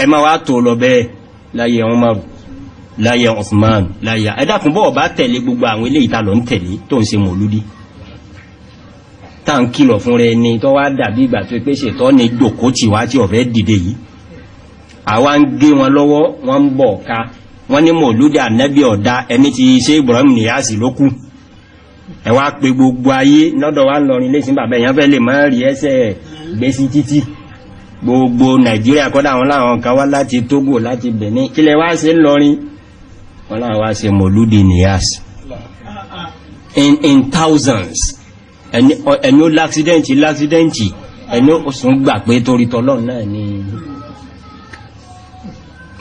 Ẹ máa wá tó lọ bẹ́ẹ̀ láyé Umaru, láyé Usman, láyé ẹ dákun bọ́ ọba tẹ̀lé gbogbo àwọn eléyìí ta lọ ń tẹ̀lé tó ń ṣe mọ̀lúdí tá ń kìlọ̀ fún rẹ ni tó wá dàbí ìgbà tó pé ṣètọ́ ni jòkó tì wá tí ọ̀fẹ́ dìde yìí. Àwa ń gé wọn lọ́wọ́, wọ́n ń bọ̀ ká wọ́n ní mọ̀lúdí ànábì ọ̀dá ẹni tí ṣe Ibrahim Niyasi ló kù. Ẹ wá pe gbogbo ayé lọ́dọ̀ wa ń lọrin lẹ́sìn bàbá èèyàn fẹ́ lè má rí ẹsẹ̀ gbé sí títì. Gbogbo Nàìjíríà kọ́dà wọn láwọn kan wá láti Togo, láti Benin, kílẹ̀ wá ṣe ń lọrin, wọn láwọn wá ṣe mọ̀lúdí Niyasi in thousands. Ẹni ó láksidẹ́ǹtì ẹni ó sùn gbà pé torí tọ́lọ́run náà ni.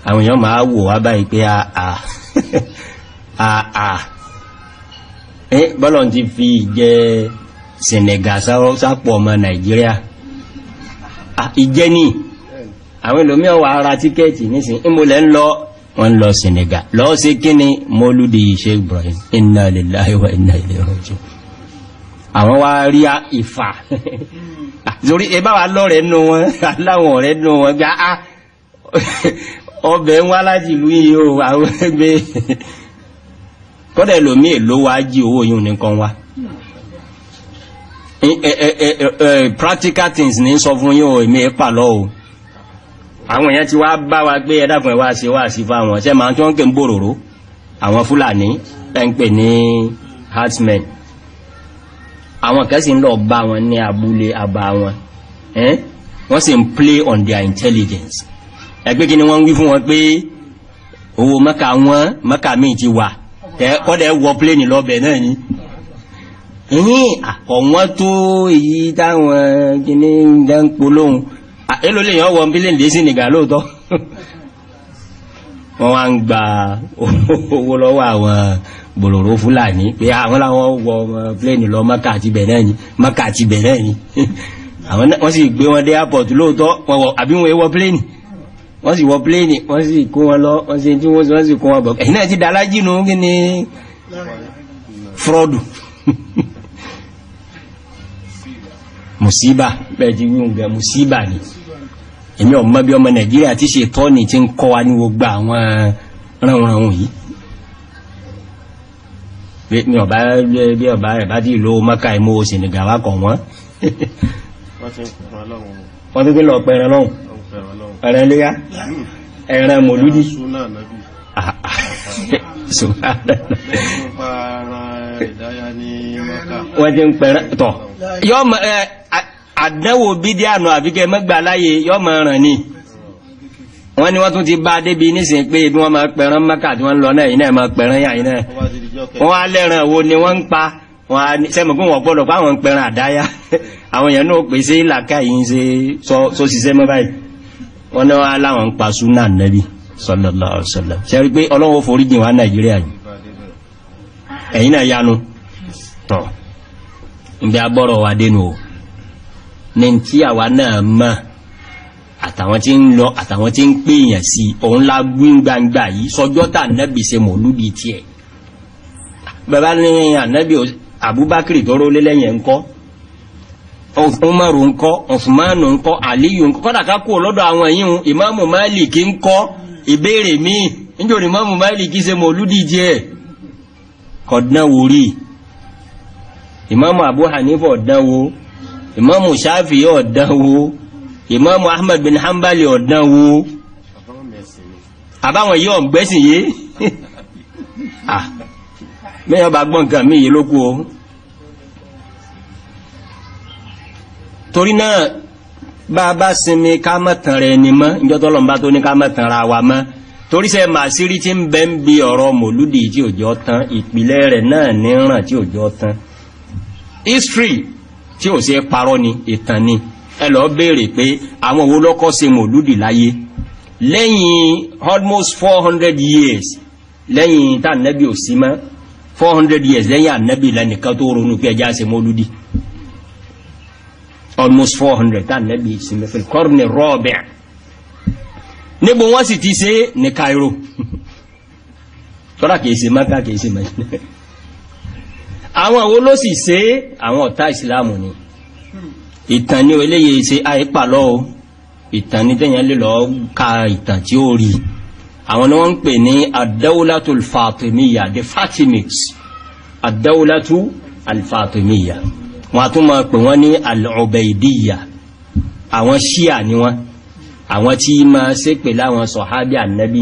Àwọn èèyàn máa wò wá báyìí pé àà bọ́lọ̀ ti fi ìjẹ Senegal sápọ̀ ọmọ Nàìjíríà ìjẹ́ ní àwọn ẹlòmíràn wà ara tíkẹ́ẹ̀tì nísìn ìmúlẹ̀ ń lọ, wọ́n lọ Senegal lọ́ọ́ sí kíni mọ́lúdì Sheikh Ibrahim, inna lillahi wa inna ilayhi raji'un. Àwọn wá rí ìfà torí ẹbá wa lọ́rẹ̀ nù wọn, aláwọn ọ̀rẹ́ nù wọn gbá á ọbẹ̀ ń wá láti ìlú yìí o. Àwọn ẹgbẹ́ kọ́dẹ̀ lómi èlò wá jí owó yìí nìkan wá. Practical things ní sọ fún yín o, èmi pàlọ́ o. Àwọn èèyàn ti wá bá wa gbé ẹ̀dàkùn ẹ̀wà ṣe wá sí fáwọn ṣe máa tí wọ́n ń pè ń bòròró, àwọn Fúlàní ẹ̀ ń pè ní herdsmen. Àwọn kan sì ń lọ bá wọn ní abúlé àbá wọn, wọ́n sì ń play on their intelligence. Ẹgbẹ́ kí ni wọ́n ń wí fún wọn pé owó Mẹ́kà wọn, Mẹ́kà míì ti wà kọ́dẹ̀ wọ pléènì lọ́bẹ̀ náà ni ìyìn àkọ̀wọ́n tó èyí táwọn kìíní ń dẹ́ ń polóhun èlò lè yàn wọ pléènì dé sí nìgà lóòótọ́. Wọ́n wá ń gba owó lọ́wọ́ àwọn bòlòrò Fúlàní pé àwọn làwọn wọ pléènì lọ Mẹ́kà àti bẹ̀ náà ni, Mẹ́kà àti bẹ̀ náà ni. Àwọn wọ́n sì gbé wọn dé airport lóòótọ́, wọ́n wọ àbí wọ́n wọ pléènì, wọ́n sì wọ pléènì, wọ́n sì kó wọn lọ, wọ́n sì tí wọ́n sì kó wọn bọ̀. Ẹ̀yin náà ti dalájì nù kí ni fúrọ́dù mùsíbà bẹ́ẹ̀ ti wí nǹkan mùsíbà ni. Èmi ọmọ bí ọmọ Nàìjíríà ti ṣe tọ́ni tí ń kọ́ wa ní gbogbo àwọn ránranrun yìí. Bí ọba bí ọba ẹ̀ bá ti lo Mẹ́kà ìmọ̀ Senegal wa kọ̀ wọ́n. Wọ́n tó gbé lọ pẹ̀rẹ̀ lọ́hùn, ẹ̀rẹ̀ léyá, ẹ̀rẹ̀ mọ̀lúdí. Wọ́n ti ń pẹ̀rẹ̀ tọ̀ yọ́ mọ̀ ẹ àdánwò bídí ànà àfikẹ́ mẹ́gbà láyé yọ́ mọ̀ ràn ní. Wọ́n ní wọ́n tún ti bá débi nísìn pé bí wọ́n máa pẹ̀rẹ̀ Mẹ́kà tí wọ́n lọ náà iná máa pẹ̀rẹ̀ yà iná. Wọ́n á lẹ́ràn wo ni wọ́n ń pa wọ́n á sẹ́mi pé wọ́n gbọ́dọ̀ pé àwọn ń pẹ̀rẹ̀ àdáyá. Àwọn èèyàn náà pèsè ìlàkà yìí ń ṣe sọ ṣiṣẹ́ mọ́ báyìí. Wọ́n ní wọ́n láwọn ń pa súnà nẹ́bí sallallahu alaihi wasallam. Ṣe rí pé Ọlọ́run forí jìn wá Nàìjíríà yìí. Ẹ̀yin náà yanu tọ̀ níbi agbọ́rọ̀ wa dénú o. Ní tí àwa náà mọ̀ àtàwọn tí ń lọ àtàwọn tí ń pèèyàn sí òun la gbín gbangba yìí sọjọ́ tà nẹ́bí ṣe mọ̀lúdi tiẹ̀. Bàbá ní ànẹ́bí Abubakar tó rólé lẹ́yìn ńkọ́, Umaru ńkọ́, Usmanu ńkọ́, Aliyu ńkọ́, kọ́dà ká kú lọ́dọ̀ àwọn yìí Ìmáàmù Málìkì ńkọ́. Ìbéèrè míì níjọ́ Ìmáàmù Málìkì ṣe mọ̀lúdi jẹ́ kọ̀dánwò rí. Ìmáàmù Abu Hanifa ọ̀dánwò, Ìmáàmù Shafi'i ọ̀dánwò, Ìmáàmù Ahmad bin Hanbali ọ̀dánwò. Àbáwọn yìí ọ̀gbẹ́sìn yé mẹ́yàn bá gbọ́n nǹkan mí yìí ló kú o. Torí náà bá a bá sinmi ká má tàn rẹ̀ ni mọ́, ìjọ tọ́lọ̀ ń bá tó ní ká má tàn ra wa mọ́. Torí sẹ́ màsírí tí ń bẹ́ ń bi ọ̀rọ̀ mòlúdì tí òjò tán, ìpìlẹ̀ rẹ̀ náà ní ràn tí òjò tán. History tí ò ṣe parọ́ ni, ìtàn ni. Ẹ lọ béèrè pé àwọn wo ló kọ́ ṣe mòlúdì láyé lẹ́yìn almost 400 years lẹ́yìn tá ànábì ò sí mọ́, 400 years lẹ́yìn ànábì lẹ́nìkan tó ronú pé ẹjá ṣe mòlúdì. Almost 400 tá ànábì sí mọ́ fil qarni rabi'. Níbo wọ́n sì ti ṣe ní Cairo. Tọ́lá kìí ṣe Mákà, kìí ṣe Mẹ́dínà. Àwọn wo ló sì ṣe? Àwọn ọ̀tá ìsìláàmù ni. Ìtàn ní eléyìí ṣe àìpàlọ́ o. Ìtàn ní tẹ́yàn lè lọ ka ìtàn tí ó rí. Àwọn ni wọ́n ń pè ní ad-dawlatu al-Fatimiyya, the Fatimids. Ad-dawlatu al-Fatimiyya, wọ́n a tún máa pè wọ́n ní al-Ubaydiyya. Àwọn Ṣíà ni wọ́n, àwọn tí máa ṣe pè láwọn sọ̀hábí ànábì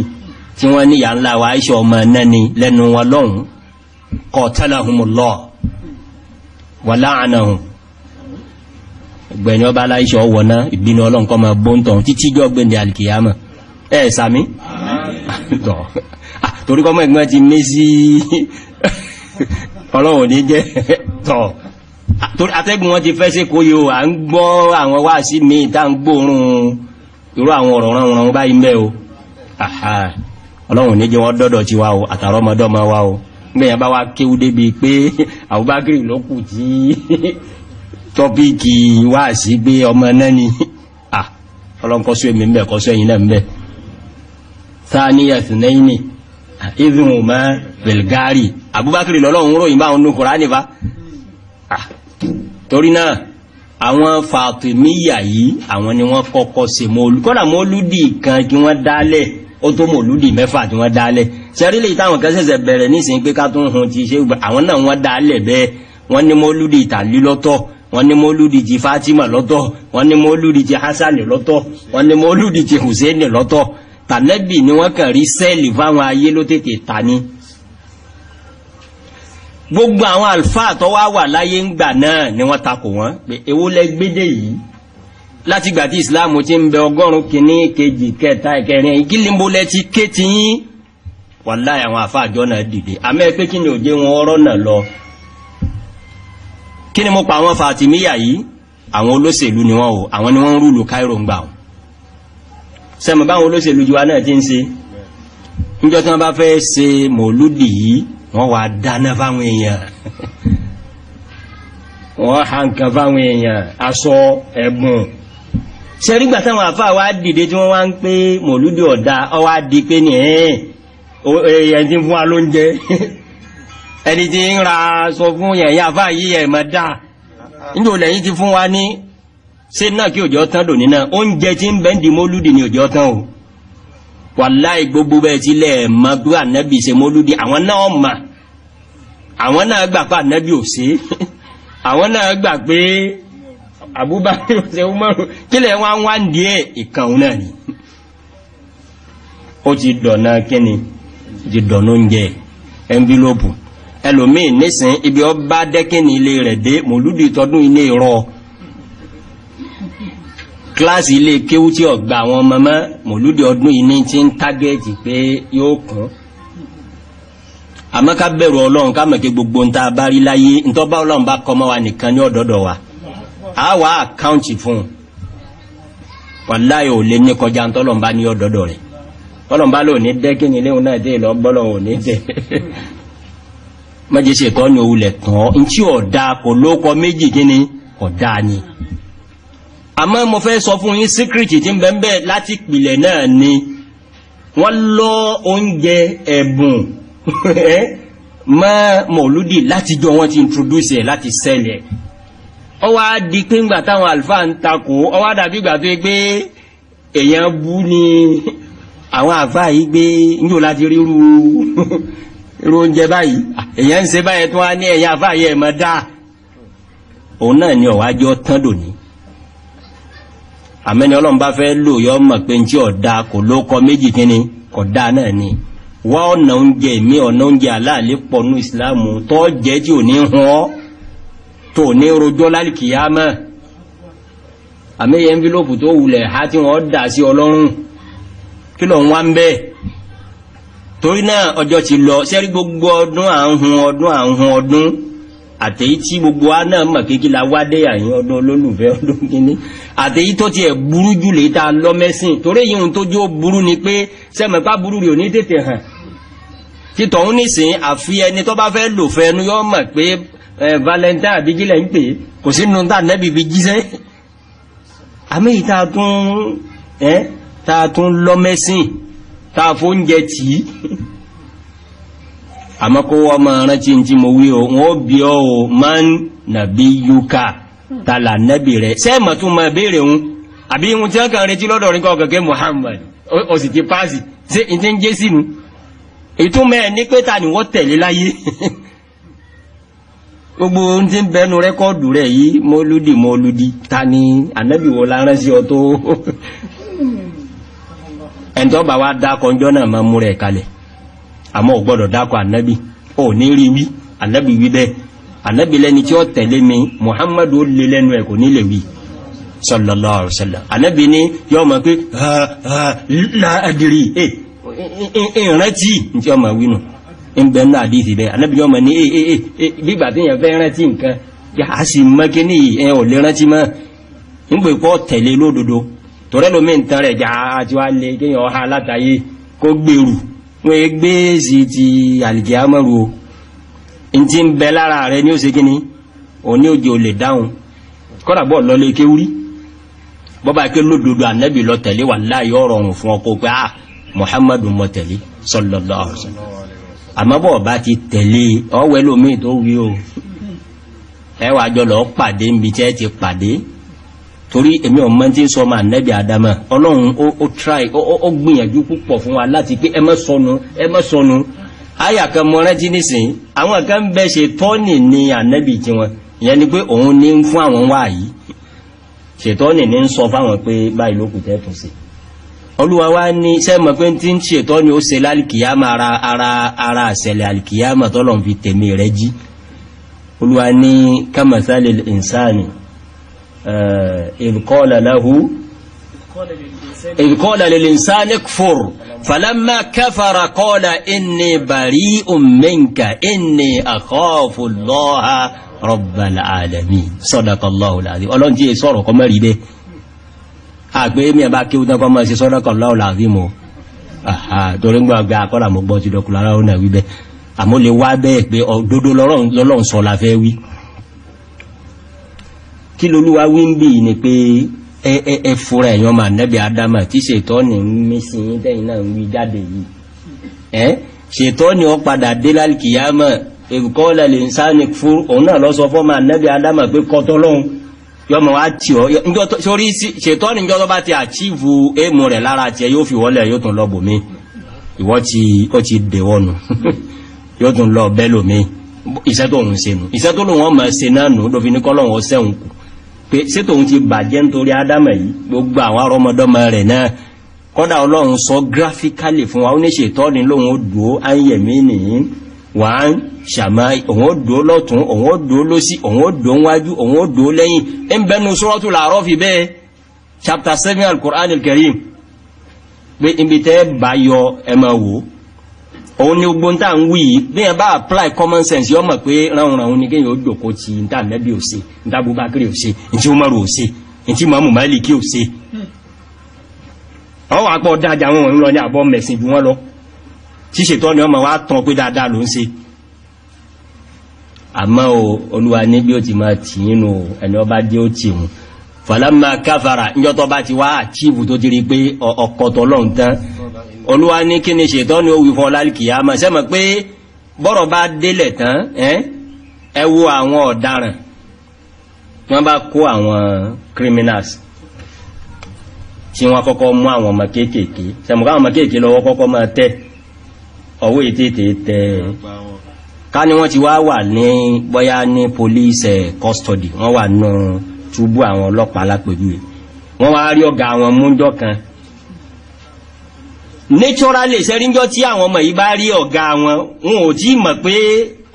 tí wọ́n ní ìyá ńlá wa Aisha ọmọ náà ni lẹ́nu wọn lọ́hùn. Qatalahumullah wa la'anahum. Gbẹ̀yìn ọba aláìṣọ́ wọ̀ná, ìbínú ọlọ́nkọ́ ma bóntọ̀ títí jọ gbẹ̀ndẹ̀ alìkìyàmọ̀. Ẹ̀ sàmí torí kọ́mọ̀ ẹ̀gbọ́n ti mé sí ọlọ́run ní jẹ́ tọ̀. Torí atẹ́gùn wọn ti fẹ́ sí kó yóò à ń gbọ́ àwọn wá sí mi tá ń gbóòórùn irú àwọn ọ̀rọ̀ ránran báyìí mẹ́ o. Ọlọ́run ní jẹ́ wọ́n dọ́dọ̀ ti wa o, àtàrọmọdọ́mọ wa o. Gbẹ̀yìn bá wa kéwú débi pé Abubakar ló kù tí tọ́píìkì wá sí gbé ọmọ náà ni, ọlọ́nkọ́sọ́ èmi ń bẹ̀, kọ́sọ́ ẹ̀yìn náà ń bẹ̀. Sáníyà sinẹ́yìnì ìdùnmọ́ belgari, Abubakar lọ́lọ́run ròyìn báwọn nù Kùránì fa. Torí náà àwọn Fatimiyya yìí, àwọn ni wọ́n kọ́kọ́ ṣe mọ́lú. Kọ́dà mọ́lúdì kan kí wọ́n dálẹ̀, ó tó mọ́lúdì mẹ́fà tí wọ́n dálẹ̀. Sẹ́rílẹ̀ táwọn kan ṣẹ̀ṣẹ̀ bẹ̀rẹ̀ nísìnyí pé ká tún hun ti ṣe, àwọn náà wọ́n dálẹ̀ bẹ́ẹ̀. Wọ́n ní mọ́lúdì ìtàlí lọ́tọ̀, wọ́n ní mọ́lúdì ti Fatima lọ́tọ̀, wọ́n ní mọ́lúdì ti Hasani lọ́tọ̀, wọ́n ní mọ́lúdì ti Hussein lọ́tọ̀. Tànẹ́bì ni wọ́n kàn rí sẹ́ẹ̀lì fáwọn ayé ló tètè ta ni. Gbogbo àwọn àlùfáà tó wá wà láyé ńgbà náà ni wọ́n takò wọ́n pé èwo lẹ gbédè yìí láti gbà tí ìsìláàmù ti ń bẹ 100 kìíní kejì kẹta ìkẹrin ìkílíńbó lẹ ti ké ti yín. Wàláhì àwọn àfáà àjọ náà dìde. Àmọ́ ẹ pé kí ni òjé wọn ọ̀rọ̀ náà lọ. Kí ni mo pa àwọn Fatimiyya yìí? Àwọn olóṣèlú ni wọ́n o, àwọn ni wọ́n ń rúlu Cairo ń gbà wọn. Sẹ́mi báwọn olóṣèlú jiwa náà ti ń ṣe níjọ́ tí wọ́n bá fẹ́ ṣe mọ̀lúdì yìí, wọ́n wá dáná fáwọn èèyàn, wọ́n ha nǹkan fáwọn èèyàn, aṣọ, ẹ̀bùn. Sẹ́rígbà táwọn àfáà wá dìde tí wọ́n wá ń pé mọ̀lúdì ọ̀dà, ọ wá di pé ní ẹ̀ẹ́n tí ń fún wa lóúnjẹ, ẹni tí ń ra aṣọ fún yẹ̀yìn àfáà yìí ẹ̀ mọ̀ dáa níjọ́ lẹ́yìn ti fún wa ní ṣé náà kí òjò tán lónìí náà. Oúnjẹ tí ń bẹ́ ń di mọ́lúdì ni òjò tán o. Wàláì gbogbo bẹ́ẹ̀ tí lẹ̀ mọ́ bí ànábì ṣe mọ́lúdì, àwọn náà mà, àwọn náà gbà pé ànábì ò ṣe, àwọn náà gbà pé Abubakar ò ṣe, Umaru kílẹ̀ wá ń wá ń di ẹ̀ ìkànnì náà ni. Ó ti dọ̀nà kíni, ti dọ̀nà oúnjẹ ẹnvilópù. Ẹlòmíì nísìn ibi ọba dẹ́kìnì ilé rẹ̀ dé, mọ́lúdì tọdún ilé rọ kíláàsì ilé kéwú tí ọ̀gbà àwọn ọmọ mọ́, mọ̀lúdì ọdún yìí ní ti ń tágẹ́ẹ̀tì pé yóò kún. Àmọ́ ká bẹ̀rù ọlọ́run, ká mọ̀ kí gbogbo ń ta bá rí láyé, ntọ́ bá ọlọ́run bá kọ́ mọ́ wa nìkan ní ọ̀dọ́dọ̀ wa, á wà àkáǹtì fún un. Wàláyé ò lè ní kọjá ntọ́lọ́run bá ní ọ̀dọ́dọ̀ rẹ̀. Ọlọ́run bá lò ní dẹ́kìnì léwu náà dé lọ bọ́lọ́run ò ní dẹ́. Mọ́jẹ́sẹ̀ tọ́ ni òwúlẹ̀ tán ntí ọ̀dà kò lóko méjì kíni ọ̀dà ni. Àmọ́ mo fẹ́ sọ fún yín síkírìtì tí ń bẹ ń bẹ láti pìlẹ̀ náà ni wọ́n lọ oúnjẹ ẹ̀bùn mọ́ mọ̀lúdì láti jọ wọ́n ti introduce ẹ̀ láti sẹ́lẹ̀. Ó wá di pé ńgbà táwọn àlùfáà ń takò, ó wá dàbí ìgbà tó yẹ pé èèyàn bú ni àwọn àlùfáà yìí gbé níjò láti rí irú oúnjẹ báyìí, èèyàn ń ṣe báyìí tó wá ní ẹ̀yà àlùfáà yìí ẹ̀ mọ́ dáa. Òun náà ni ọ̀wájọ́ tán dòní. Àmẹ́ni ọlọ́run bá fẹ́ lò yọ mọ̀ pé ní tí ọ̀dà kò ló kọ méjì kíni ọ̀dà náà ni. Wá ọ̀nà oúnjẹ mi, ọ̀nà oúnjẹ aláàlẹ́ pọ̀ nù ìsìláàmù tó jẹ́ tí ò ní hun ọ́, tó ní rojọ́ lálìkìyámà. Àmẹ́yẹ envelope tó wulẹ̀ ha tí wọ́n dà sí ọlọ́run kí ló ń wá ń bẹ́ẹ̀. Torí náà ọjọ́ ti lọ. Sẹ́rí gbogbo ọdún à ń hun ọdún à ń hun ọdún àtẹ̀yí tí gbogbo wa náà mọ̀ kékeré la wá dé àyín ọdún olólùfẹ́ ọdún kínní àtẹ̀yí tó tiẹ̀ burú jù lè ta lọ́mẹ́sìn. Torí èyí ohun tó jó burú ni pé sẹ́mọ̀pá burú rẹ̀ ò ní tètè hàn títọ̀hún nísìn, àfi ẹni tó bá fẹ́ lò fẹ́ ẹnu yọ mọ̀ pé Valentine àbí kílẹ̀ ń pè kò sí nínú tá nẹ́bí fi jíṣẹ́. Àmì yìí tá a tún lọ́mẹ́sìn tá a fóúnjẹ tì í. Àmọ́ kó wọ́n máa rántí tí mo wí o, wọ́n bí ọ́ o, man nàbí yúkà tààlà nẹ́bì rẹ̀ sẹ́ẹ̀mọ̀ tún máa béèrè ń Àbí ihun tí wọ́n kàn retí lọ́dọ̀ rí kọ́ kẹ̀kẹ́ Muhammad ó sì ti páàsì ṣé n ti ń jẹ́ sínú. Ìtumọ̀ ẹ̀ ní pé ta ni wọ́n tẹ̀lé láyé. Gbogbo ohun tí ń bẹnu rẹ́kọ́ọ̀dù rẹ̀ yìí, mọ́lúdì mọ́lúdì, ta ni ànábì wo la rán sí ọ tó. Ẹ̀ńtọ́ bá wa dákọ̀ ńjọ́ náà máa mú rẹ̀ kalẹ̀, àmọ́ ò gbọ́dọ̀ dákọ̀ ànábì, ò ní rí wí ànábì wí bẹ́ẹ̀. Ànábì lẹ́ni tí ó tẹ̀lé mi, Muhammadu ó lé lẹ́nu ẹ̀ kò ní lè wí sallallahu alaihi wasallam. Ànábì ní yọ ọmọ pé ha ha la adiri ẹ ìrántí ntí ọmọ wí nù ń bẹ nínú àdìsí bẹ́ẹ̀. Ànábì yọ ọmọ ní ẹ ẹ ẹ gbígbà tí yẹn fẹ́ rántí nǹkan yà á sì mọ́ kíní ẹ ò lè rántí mọ́ ń pè kọ́ tẹ̀lé lódodo. Tọ́rẹ́ lómi ń tan rẹ̀ jà àti wá lé kéèyàn ọha látàyè kó gbèrú wọ́n gbé sí ti àlìkìyámọ́rù o. Ntí ń bẹ lára rẹ ní ó ṣe kíní òní òjò lè dáhùn kọ́dà bọ́ lọ́lé kéwúrí bọ́bá ké lódodo ànábì lọ tẹ̀lé wallahi yóò rọrùn fún ọ kó pé ah Muhammadu mọ tẹ̀lé sallallahu alaihi wasallam. Àmọ́ bọ́ ọba ti tẹ̀lé ọwẹ́ lómi tó wí o, ẹ wàá jọ lọ pàdé níbi tí ẹ ti pàdé. Torí èmi ò mọ̀ tí ń sọ ọmọ ànábì Ádámà, Ọlọ́run ó try ó gbìyànjú púpọ̀ fún wa láti pé ẹ má sọnù, ẹ má sọnù. Àyà kan mọ rántí nísìnyí, àwọn kan bẹ ṣe tọ́nì ní ànábì tiwọn, ìyẹn ni pé òun ní ń fún àwọn wáyé, ṣètọ́nì ní ń sọ fáwọn pé báyìí ló kù tẹ́ tún sí. Olúwa wa ní sẹ́mọ̀ pé tí ń ṣètọ́nì ó ṣe lálìkìyàmà ara ara ara àṣẹlẹ̀ àlìkìyàmà tọ́lọ̀ fi tèmi rẹ̀ jí. Olúwa ní kamathali insani idh qala lahu idh qala lil insani kfur falamma kafara qala inni bari'un minka inni akhafu Allaha Rabbal alamin. Sadaqallahu al-azim. Ọlọ́run tí è sọ̀rọ̀ kọ́ mẹ́rin bẹ́ àgbé mi àbá kí ó tán kọ́ mọ́ sí sadaqallahu al-azim o. Torí ń gbà akọ́là mọ́ gbọ́ ti dọ̀kùnrin ara ọ̀nà wí bẹ́, àmọ́ lè wá bẹ́ẹ̀ pé òdodo lọ́lọ́run sọ la fẹ́ wí. Kí lolúwa wí ń bì ní pé ẹ fúnra ẹ̀yàn máa nẹ́bí Ádámà tí ṣètọ́ni ń mí sí yín tẹ́yìn náà ń wí jáde yìí. Ṣètọ́ni ó padà dé lálùkìyámà ìkọ́lẹ̀ lè ń sáni fún òun náà lọ sọ fọ́ máa nẹ́bí Ádámà pé kọ́tọ́ lọ́hùn yọmọ wa tì ọ́ sórí ṣètọ́ni níjọ́ tó bá ti àchíìfù éèmù rẹ̀ lára tiẹ̀ yóò fi wọlé yóò tún lọ bòmí, ìwọ́ ti ó ti dèwọ́nu yóò tún lọ bẹ́ẹ̀ lòmí. Iṣẹ́ tó ń ṣe nù, iṣẹ́ tó lòun ọmọ ṣe náà nù ló fi ní kọ́lọ́hún ó sẹ́hùn kù pé ṣé tòun ti bàjẹ́ nítorí Ádámà yìí gbogbo àwọn arọ́mọdọ́mọ rẹ̀ náà. Kọ́dà Ọlọ́run sọ gíráfíkálì fún wa, ó ní ṣètọ́ni lòun ó dùn ó áyẹ̀mí nìyí wà á ṣàmà, òun ó dùn ó lọ́tún, òun ó dùn ó lọ́sí, òun ó dùn ó wájú, òun ó dùn ó lẹ́yìn. Ń bẹnu Suratul A'raf bẹ́ẹ̀, chapter 7 al-Qur'an al-Karim, pé ibi tẹ́ bá yọ ẹ máa wò ó. Òun ni gbogbo tá à ń wí yìí, bí yẹn bá apply common sense yọ mọ̀ pé ránunràun ni kéèyàn ó jòkó ti níta Ànábì ò ṣe, níta Abubakar ò ṣe, ntí Umaru ò ṣe, ntí Imamu Maliki ò ṣe. Ọwọ́ àpọ̀ dájà wọn ń lọ ní àbọ̀ mẹ̀sìn ju wọn lọ, tí ṣètọ́ ni ọmọ wa tán pé dáadáa ló ń ṣe. Àmọ́ o Olúwa ní bí ó ti máa tì í nù, ẹni ọba dé ó tì hùn. Falamma kafara, níjọ́ tó bá ti wá àchíìfù tó ti rí pé ọkọ̀ tọ́lọ́hún tán, Olúwa ní kí ni ṣètọ́ ni ó wí fún ọ lálùkìyámà. Sẹ́mọ̀ pé bọ́rọ̀ bá délẹ̀ tán, ẹ wo àwọn ọ̀daràn wọ́n bá kó àwọn criminals tí wọ́n kọ́kọ́ mú àwọn ọmọ kéékèèké, sẹ́mọ̀ káwọn ọmọ kéékèèké lọ́wọ́ kọ́kọ́ máa tẹ̀ ọwọ́ ètètè tẹ̀ ká ní wọ́n ti wá wà ní bóyá ní police custody, wọ́n wà nù túbú àwọn ọlọ́pàá lápèjúwe, wọ́n wá rí ọ̀gá àwọn múnjọ́ kan. Naturally sẹ́ríńjọ́ tí àwọn ọmọ yìí bá rí ọ̀gá wọn, wọn ò tí mọ̀ pé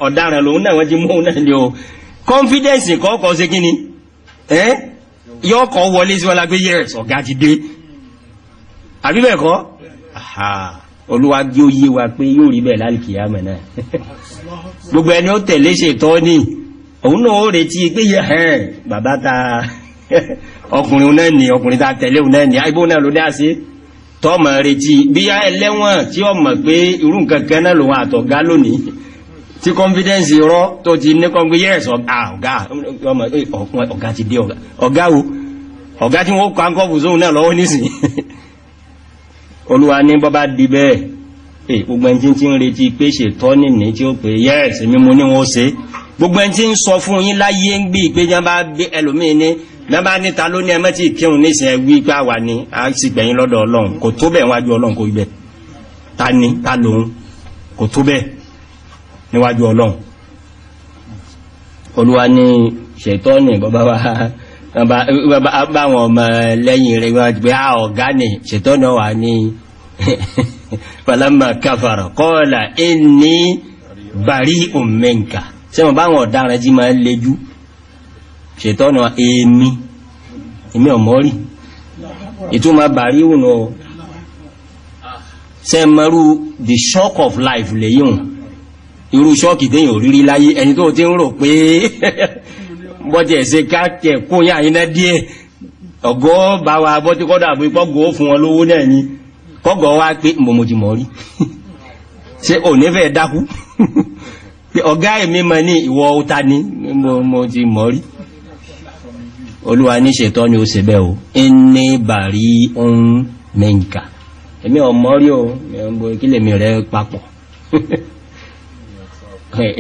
ọ̀daràn lòun náà wọ́n ti mú òun náà ni o. Confidence kọ́kọ́ ṣe kí ni yọ kọ́ wọlé sí wọn la pé yes ọ̀gá ti dé, àbí bẹ́ẹ̀ kọ́? Olúwa jẹ́ ó yé wa pé yóò rí bẹ́ẹ̀ lálùkìyámà náà. Gbogbo ẹni ó tẹ̀lé ṣètọ́ni òun náà ó retí pé yẹ ẹ̀ bàbá ta ọkùnrin náà ni, ọkùnrin ta tẹ̀lé òun náà ni, àìbó náà ló dá sí tọ́mọ retí bí ẹlẹ́wọ̀n tí ó mọ̀ pé irú nǹkan kan náà lòun àtọ̀gá lónìí, tí confidence rọ tó ti ní kọ́ńgbé yes ọ̀gá ọ̀gá ti dé, ọ̀gá wo ọ̀gá tí wọ́n kọ́ àǹkọ́fù sóhun náà lọ́wọ́ nísìnyí. Olúwa ní bọ́bá di bẹ́ẹ̀, gbogbo ẹni tí ń retí pé ṣètọ́ni ní tí ó pé yes èmi mo ní wọn ó ṣe, gbogbo ẹni tí ń sọ fún yín láyé ń gbé ìpé jẹ́ bá gbé ẹlòmíín ní Mẹ́bàá níta ló ní ẹ mẹ́tì kírun nísìnyí, ẹ wí pé àwa ni a sì gbẹ̀yìn lọ́dọ̀ Ọlọ́run. Kò tó bẹ́ẹ̀ wájú Ọlọ́run, kò ibẹ̀ ta ni ta lòun, kò tó bẹ́ẹ̀ níwájú Ọlọ́run. Olúwa ní ṣètọ́nì bàbá wa báwọn ọmọ lẹ́yìn rẹ̀ wá pé a ọ̀gá ni ṣètọ́nì wà ní falamma kafara qala inni bari'un minka. Sẹ́wọ̀n báwọn ọ̀daràn jí máa ń lejú? Ṣètọ́nì wa èmi ọ̀mọ́ rí ìtumọ̀ bari'un nù. Sẹ́mọ́rú the shock of life lèyìn, irú ṣọ́ọ̀kì téèyàn ò rírí láyé, ẹni tó ti ń rò pé bọ́tí ẹ̀sẹ̀ káàkiri kó yá iná díẹ̀, ọ̀gọ́ bá wa bọ́tí kọ́dọ̀ àbí kọ́gọ́ fún wọn lówó náà ni, kọ́gọ́ wá pé mọ̀mọ̀jì mọ̀ rí, ṣé ò ní fẹ́ dákú pé ọ̀gá èmi mọ̀ ní ìwọ ọ̀ta ni mo ti mọ̀ rí. Olúwa ní ṣètọ́ ni ó ṣe bẹ́ẹ̀ o, inni bari'un minka, èmi ọ̀mọ́ rí o, kí lèmi rẹ̀ papọ̀.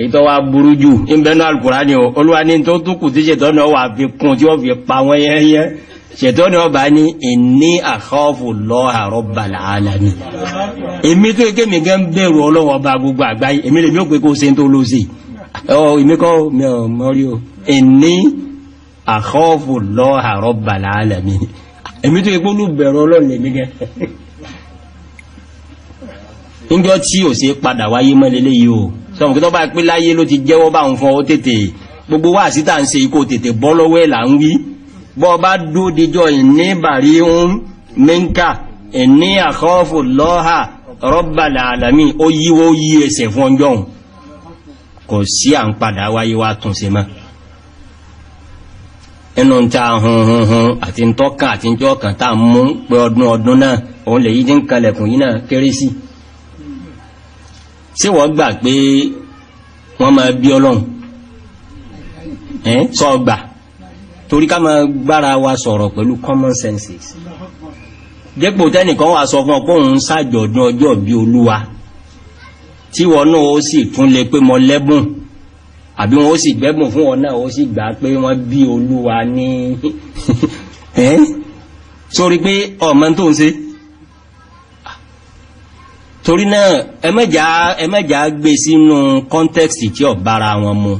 Ètò wa burú jù ìbẹ́nu Al-Kùránì o. Olúwa ní tó túkù tí ṣètọ́ náà wà fi kún tí ó fi pa wọ́n yẹ́yẹ́, ṣètọ́ náà bá ní inni akhafu Allaha rabbal alamin, èmi tó ike mi gẹ́ ń bẹ̀rù Ọlọ́run ọba gbogbo àgbáyé, èmi lèmi ó pé kó ṣe ń tó ló ṣe ọ, èmi kọ́ mi ò mọ̀ rí o, inni akhafu Allaha rabbal alamin, èmi tó ike olùbẹ̀rù Ọlọ́run lèmi gẹ́. Níjọ́ tí ò ṣe padà wáyé mọ́ lélẹ́yìí o, sọmọ kí tó bá pé láyé ló ti jẹ́wọ́ bá ń fún ọ, tètè gbogbo wá síta ń ṣe ikú, tètè bọ́ lọ́wọ́ ẹ̀ là ń wí. Bọ́ bá dó dijọ́ ìní bàrí ń mẹ́ńkà ìní àkọ́fù lọ́hà Rabbal alamin, ó yíwó yí ẹsẹ̀ fún ọjọ́ òun, kò sí à ń padà wáyé wá tún ṣe mọ́. Ẹnu ń ta hunhunhun àti ntọ́kàn àti ntọ́kàn tá a mú pé ọdún ọdún náà òun lè yí ti ń kalẹ̀kùn yìí náà kéré sí. Ṣé wọ́n gbà pé wọ́n máa bí Ọlọ́run ẹ́n sọ gbà? Torí ká máa gbára wa sọ̀rọ̀ pẹ̀lú common senses. Dépò tẹ́nìkan wà sọ fún ọ pé òun ń ṣàjọ̀dún ọjọ́ bí Olúwa, tí wọn náà ó sì tún lè pé mọ lẹ́bùn, àbí wọn ó sì gbẹ́bùn fún wọn náà, ó sì gbà pé wọ́n bí Olúwa ní ẹ́n sórí pé ọmọ tó ń ṣe. Torí náà ẹmẹ́jà gbé sínú context tí ó bára wọn mu.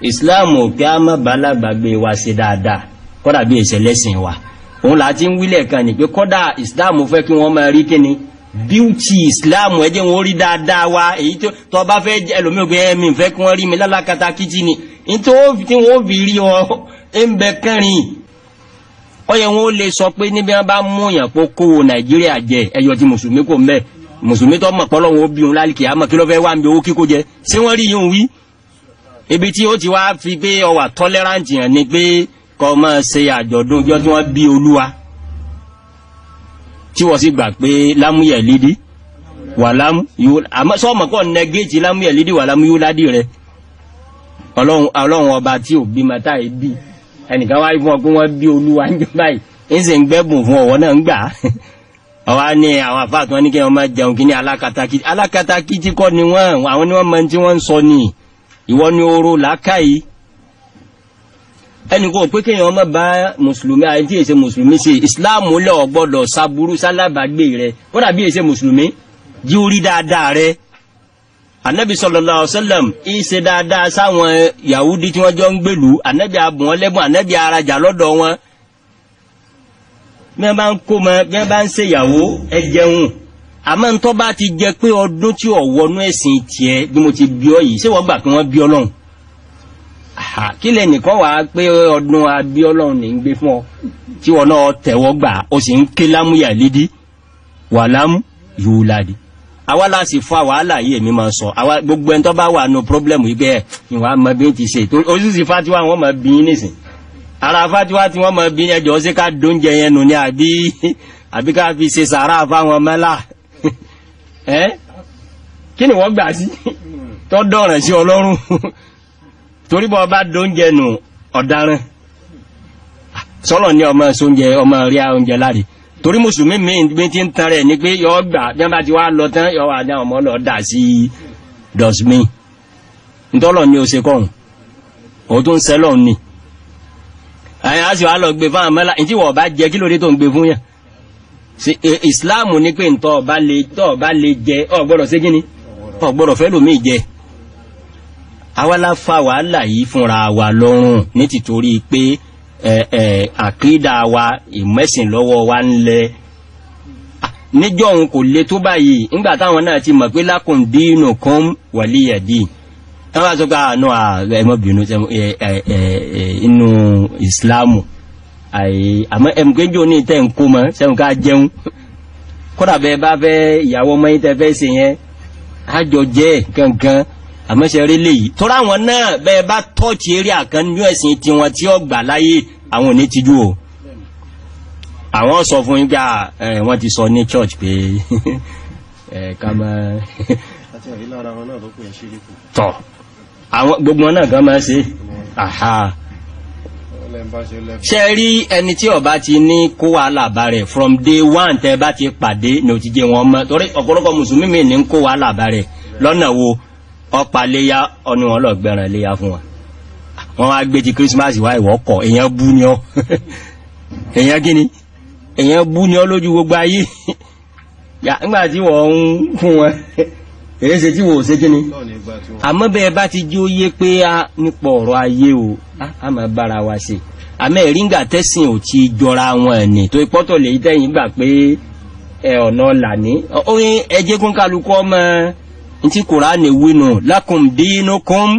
Islam ò pé a má balágbàgbé wa ṣe dáadáa, kọ́dà bí èsẹ̀ lẹ́sìn wa òun là ti ń wílẹ̀ kan ní pé kọ́dà Islam fẹ́ kí wọ́n máa rí kíni beauty Islam, ẹ jẹ́ wọn rí dáadáa wa. Èyí tó bá fẹ́ ẹlòmíì pé ẹ̀mí fẹ́ kí wọ́n rí mi lálákatá kìtì ni nítorí tí wọ́n fi rí ọ ń bẹ kẹrin, ó yẹ wọn ó lè sọ pé níbi wọn bá mú yàn kó kówó Nàìjíríà jẹ, ẹyọ ti mùsùlùmí kò mẹ́ẹ̀, mùsùlùmí tó mọ̀ pọ́lọ́wọ́ bí òun lálìkì àmọ́ kí ló fẹ́ wá ń bí owó kíkó jẹ, ṣé wọ́n rí yín wí? Ibi tí ó ti wá fi pé ọwà tolerant yẹn ni pé kọ́ máa ṣe àjọ̀dún ọjọ́ tí wọ́n bí Olúwa, tí wọ́n sì gbà pé lámúyẹ̀ lídí wà lámú yóò, àmọ́ sọ́ọ̀mọ̀ kọ́ nẹgẹ́tì lámúyẹ̀ lídí wà lámú yóò ládì rẹ. Ọlọ́run ọba tí ò bí mata yìí bí ẹnìkan wáyé fún ọ pé wọ́n bí Olúwa ń jọ báyìí, ń sì ń gbẹ́bùn fún ọ̀wọ́ náà ń gbà á. Ọwá ní àwọn àfáà tí wọ́n ní kí wọ́n máa jẹun kí ní alákatakí, alákatakí tí kọ́ ni wọ́n, àwọn ni wọ́n mọ tí wọ́n ń sọ ní ìwọ ni oró làákàyè. Ẹnì kò pé kéèyàn má bá mùsùlùmí àti tí èsè mùsùlùmí ṣe ìsìláàmù lẹ̀, ọ̀gbọ́dọ̀ ṣàbúrú sálábàgbé rẹ, kódà bí èsè mùsùlùmí jí orí dáadáa rẹ. Anabi sallallahu alaihi wasallam ìṣe dáadáa sáwọn Yahudi tí wọ́n jọ ń gbèlú, anabi abùn wọn lẹ́bùn, anabi arajà lọ́dọ̀ wọn. Bí wọ́n bá ń kó mọ, bí wọ́n bá ń ṣèyàwó ẹ jẹun, àmọ́ ntọ́ bá ti jẹ pé ọdún tí ò wọnú ẹ̀sìn tiẹ̀ bí mo ti bí ọ yìí, ṣé wọ́n gbà pé wọ́n bí Ọlọ́run? Kí lẹ nìkan wàá pé ọdún abí Ọlọ́run ní ń gbé fún ọ tí wọn náà tẹ̀wọ́ gbà, ó sì ń ké lámúyà lédí wà lámú yóò ládì. Àwa la sì fa wàhálà yìí, èmi máa sọ àwa gbogbo ẹni tó bá wà nù pírọ́blẹ̀mù yìí bẹ́ẹ̀ ìwà mọ bí n ti ṣe oṣooṣì fatiwa wọn máa bí yín nísìn ara fatiwa tí wọ́n máa bí ẹjọ́ ṣé ká dóúnjẹ yẹn nù ní àbí ká fi ṣe sàrà fáwọn mẹ́là ẹ́ kí ni wọ́n gbà sí tó dọ̀ràn sí Ọlọ́run? Torí bọ́ bá dóúnjẹ nù ọ̀daràn sọ́lọ̀ ní ọmọ sóúnjẹ ọmọ rí oúnjẹ láre. Torí mùsùlùmí mi ti ń tan rẹ̀ ni pé yọ gbà bí wọ́n bá ti wá lọ tán yọ wà ní ọmọ lọ dà sí dustbin. Ntọ́lọ̀ ni ó ṣe kọ́hún òun tó ń sẹ́lọ̀ ni. Àyàn á sì wá lọ gbé fún àwọn mọ́lá ntí wọ́n bá jẹ kí ló dé tó ń gbé fún yàn. Ìsìláàmù ní pé ntọ́ ọba lè tọ́ ọba lè jẹ ọ gbọ́dọ̀ ṣé kíni, ọ gbọ́dọ̀ fẹ́ lòmíì jẹ. Àwa la fa wàhálà yìí fúnra wa lọ́rùn ní tìtorí pé àkídà wa ìmẹ̀sìn lọ́wọ́ wa ń lẹ. Níjọ́ òun kò le tó báyìí ńgbà táwọn náà ti mọ̀ pé lakum dinukum waliya din. Wọ́n bá sọ pé àánú ẹ má bínú inú ìsìláàmù àmọ́ ẹ̀mùkéjò ní tẹ́ ń kó mọ́ sẹ́wọ̀n ká jẹun, kódà bẹ́ẹ̀ bá fẹ́ ìyàwó ọmọ yín tẹ́ fẹ́ ṣe yẹn àjọ jẹ́ kankan. Àmọ́ ṣe rí léyìí tọ́ra àwọn náà bẹ́ẹ̀ bá tọ́ọ̀tì eré àkàn nínú ẹ̀sìn tiwọn tí ó gbà láyé àwọn ò ní tijú o. Àwọn sọ fún yín pé wọ́n ti sọ ní church pé ká máa tọ̀ àwọn gbogbo náà gan máa ṣe. Aha, ṣe rí ẹni tí ó bá ti ní kó wàhálà bá rẹ̀ from day one tẹ́ bá ti pàdé ní òtí jẹ́ wọn mọ́, torí ọ̀pọ̀lọpọ̀ mùsùlùmí mi ní kó wàhálà bá rẹ̀ lọ́nà wo ọ̀pá léyà ọ̀nù wọn lọ gbẹ̀ràn léyà fún wa, wọn wá gbé ti Christmas wá ìwọ́ kọ̀ èèyàn bú ni ọ́, èèyàn kíni, èèyàn bú ni ọ́ lójú gbogbo ayé nígbà tí wọ́n ń fún wọn èyí ṣe tí wọ́n ò ṣe kíni. Àmọ́ bẹ́ẹ̀ bá ti jó yé pé a nípa ọ̀rọ̀ ayé o a máa bára wa ṣe, àmọ́ ẹ̀ríngbà tẹ́sìn ò ti jọra wọn ẹ̀nì tó ipọ́tọ̀ lè tẹ́yìn gbà pé ẹ ọ̀nà làní oyin ẹjẹ́ kún kálukú ọmọ ntí Kùránì wínú lakum dinukum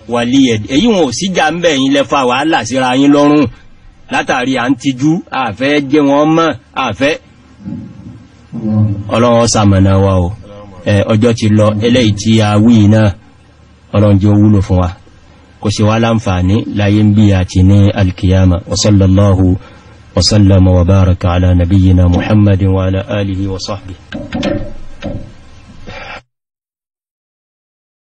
waliya, èyí wọn ò síjà ń bẹ̀ yín lẹ́fà wàhálà síra yín lọ́rùn látàrí à ń tijú àfẹ́ jẹ́ wọn mọ́ àfẹ́. Ọlọ́run ṣamọ̀nà wa o, ọjọ́ ti lọ, eléyìí tí a wí náà Ọlọ́run jẹ́ ó wúlò fún wa, kò sí wá láǹfààní láyé ń bí àti ní alkiyama. Wa sallallahu wa sallama wa baraka ala nabiyyina Muhammadin wa ala alihi wa sahbihi.